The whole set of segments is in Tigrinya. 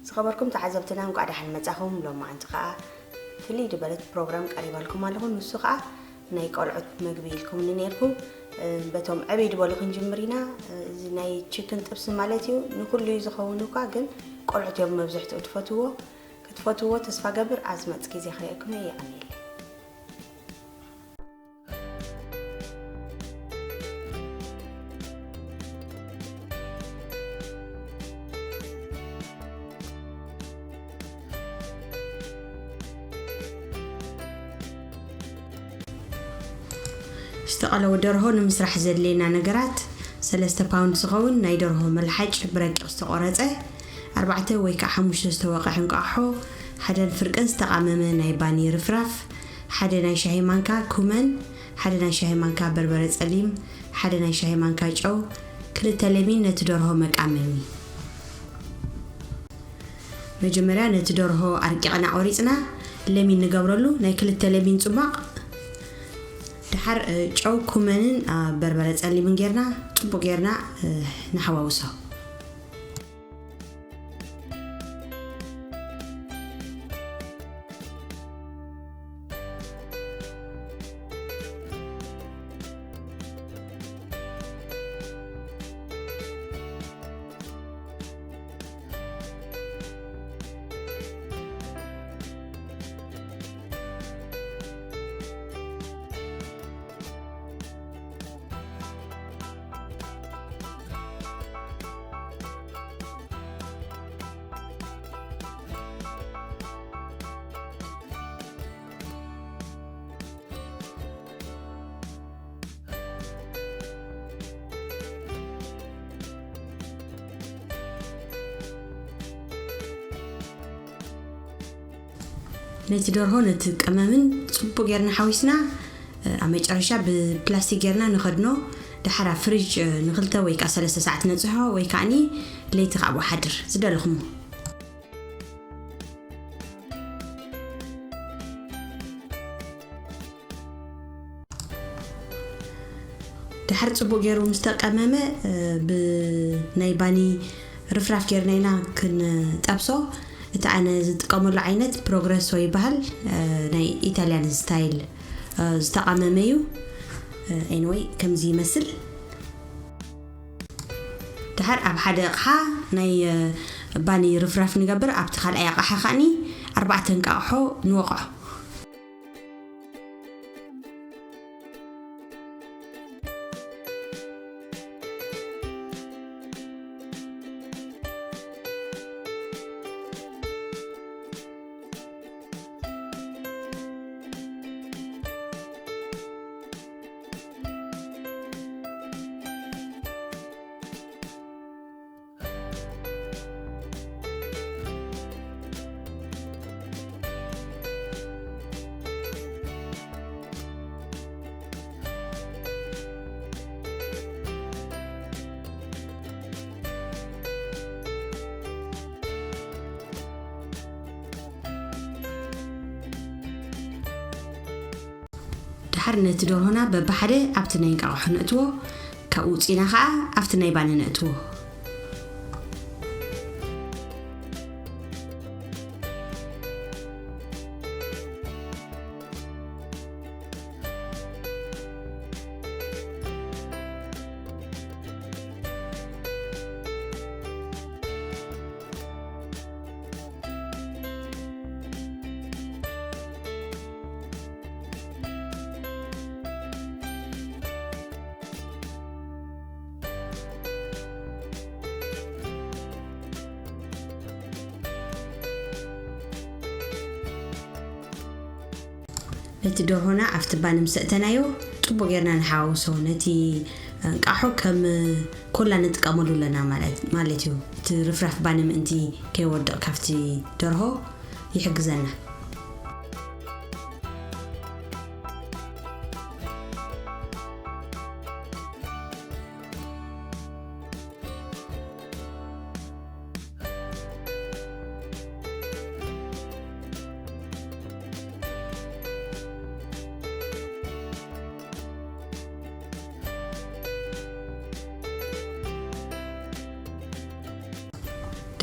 ዝኸበርኩም ተዓዘብትና፣ እንኳዕ ደሓን መጻኹም። ሎማዓንቲ ከኣ ፍልይ ዝበለት ፕሮግራም ቀሪባልኩም ኣለኹ። ንሱ ከኣ ናይ ቆልዑት መግቢ ኢልኩምኒ ነይርኩም። እ፣ በቶም ዕብይ ዝበሉ ክንጅምር ኢና። እ፣ እዚ ናይ ቺክን ጥብሲ ማለት እዩ። ንኹሉ እዩ ዝኸውን እኳ፣ ግን ቆልዑት እዮም መብዝሕትኡ ትፈትዎ። ክትፈትዎ ተስፋ ገብር። ኣብ ዝመጽእ ግዜ ክርእየኩም እየ። የቐንየለይ። ዝተቐለወ ደርሆ ንምስራሕ ዘድልየና ነገራት፣ ሰለስተ ፓውንድ ዝኸውን ናይ ደርሆ መልሓጭ ብረቂቕ ዝተቖረጸ፣ ኣርባዕተ ወይ ከዓ ሓሙሽተ ዝተወቕዐ እንቋቑሖ፣ ሓደን ፍርቅን ዝተቓመመ ናይ ባኒ ርፍራፍ፣ ሓደ ናይ ሻሂ ማንካ ኩመን፣ ሓደ ናይ ሻሂ ማንካ በርበረ ጸሊም፣ ሓደ ናይ ሻሂ ማንካ ጨው፣ ክልተ ለሚን ነቲ ደርሆ መቃመሚ። መጀመርያ ነቲ ደርሆ ኣርቂቕና ቆሪጽና ለሚን ንገብረሉ፣ ናይ ክልተ ለሚን ጽሟቕ። ደሓር፣ እ፣ ጨው፣ ኩመንን፣ አ፣ በርበረ ጸሊምን ጌርና ጽቡቕ ጌርና፣ እ፣ ንሓዋውሶ። ነቲ ደርሆ ነቲ ቀመምን ጽቡቕ ጌርና ሓዊስና፣ እ፣ ኣብ መጨረሻ ብፕላስቲክ ጌርና ንኸድኖ። ደሓር ኣብ ፍሪጅ፣ እ፣ ንኽልተ ወይ ከኣ ሰለስተ ሰዓት ነጽሖ ወይ ከኣኒ ለይቲ ካብኡ ሓድር ዝደለኹሞ። ድሓር ጽቡቕ ገይሩ ምስ ተቀመመ፣ እ፣ ብናይ ባኒ ርፍራፍ ጌርና ኢና ክንጠብሶ። እቲ ኣነ ዝጥቀመሉ ዓይነት ፕሮግረሶ ይበሃል። እ፣ ናይ ኢታልያን ስታይል፣ እ፣ ዝተቃመመ እዩ። እ፣ ኤኒወይ፣ ከምዚ ይመስል። ድሓር ኣብ ሓደ ኣቕሓ ናይ፣ እ፣ ባኒ ርፍራፍ ንገብር። ኣብቲ ካልኣይ ኣቕሓ ከኣኒ ኣርባዕተ እንቃቕሖ ንወቕዖ። ድሓር ነቲ ደርሆና በብሓደ ኣብቲ ናይ እንቃቕሖ ነእትዎ። ካብኡ ውጺና ኸኣ ኣብቲ ናይ ባኒ ነእትዎ። ነቲ ደርሆና ኣብቲ ባኒ ምስ ኣእተናዮ፣ ጽቡቕ ጌርና ንሓዋውሶ። ነቲ እንቃሖ ከም ኮላ ንጥቀመሉ ኣለና ማለት፣ ማለት እዩ። እቲ ርፍራፍ ባኒ ምእንቲ ከይወድቕ ካብቲ ደርሆ ይሕግዘና።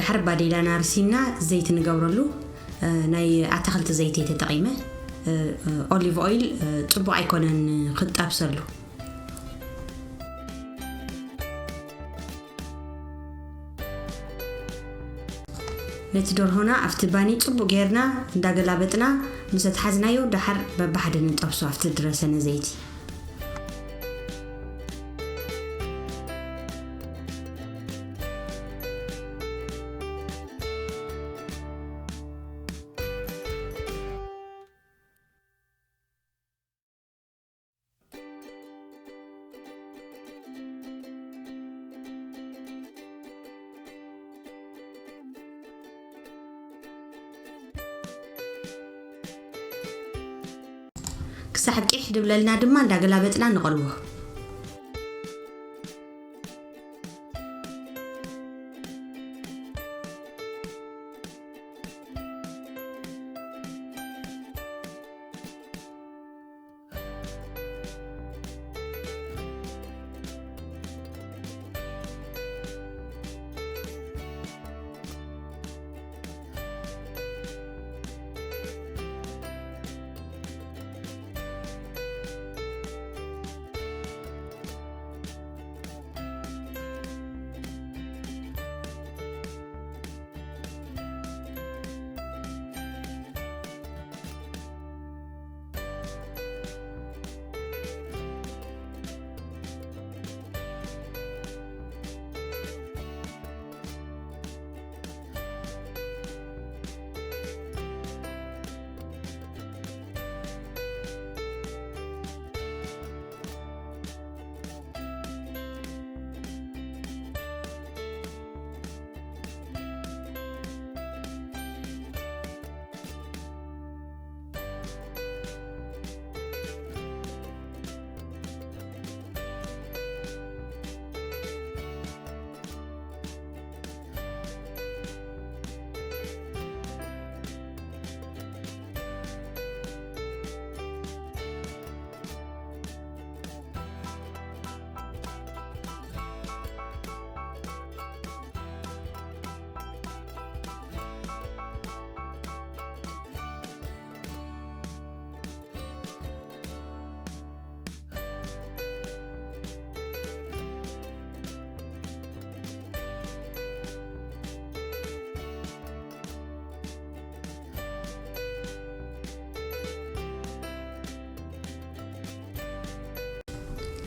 ድሕሪ ባዴላና ርሲና ዘይቲ ንገብረሉ። እ፣ ናይ ኣታኽልቲ ዘይቲ እየ ተጠቒመ። እ፣ እ፣ ኦሊቭ ኦይል፣ እ፣ ጽቡቕ ኣይኮነን ክትጠብሰሉ። ነቲ ደርሆና ኣብቲ ባኒ ጽቡቕ ጌርና እንዳገላበጥና ምስ ኣትሓዝናዮ፣ ደሓር በብሓደ ንጠብሶ ኣብቲ ድረሰነ ዘይቲ። ክሳዕ ቂሕ ድብለልና ድማ እንዳገላበጥና ንቐልዎ።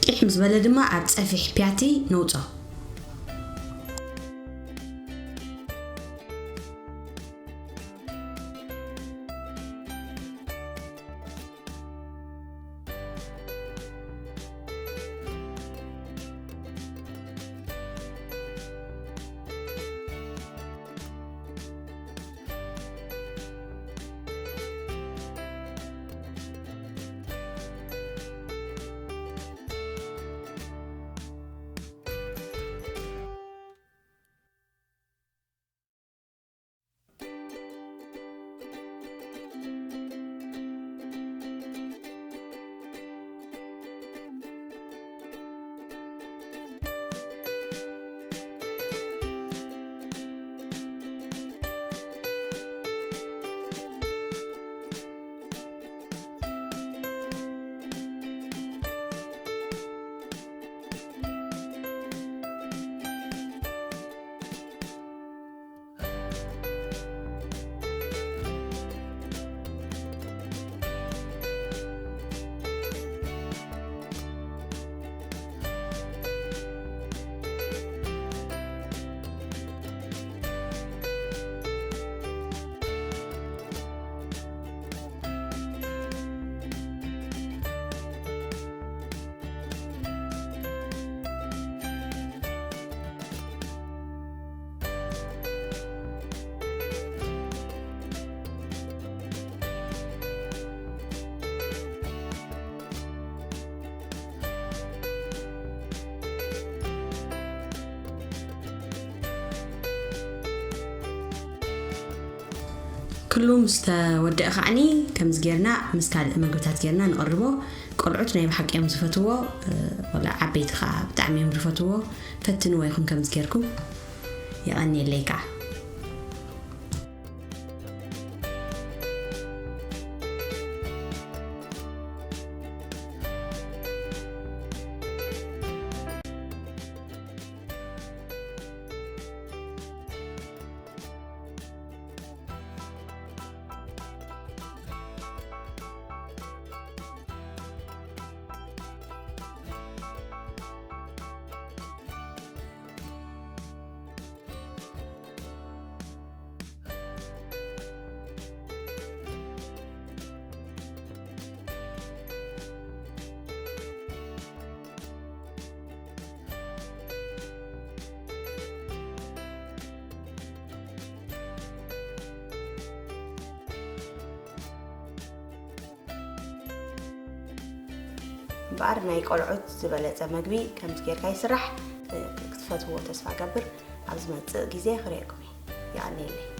ቂሕ ምስ በለ ድማ ኣብ ጸፊሕ ፒያቲ ነውጾ። ክሉ ምስ ተወደአ ከዓኒ ከምዚ ጌርና ምስ ካልእ መግብታት ጌርና ንቕርቦ። ቆልዑት ናይ ብሓቂ እዮም ዝፈትዎ፣ እ፣ ወላ ዓበይቲ ከኣ ብጣዕሚ እዮም ዝፈትዎ። ፈትንዎ ኢኹም ከምዚ ጌርኩም። የቐንየለይ ከኣ። እምበኣር ናይ ቆልዑት ዝበለጸ መግቢ ከምዚ ጌርካ ይስራሕ። ክትፈትዎ ተስፋ ገብር። ኣብ ዝመጽእ ግዜ ክርእየኩም እየ። የቐንየለይ።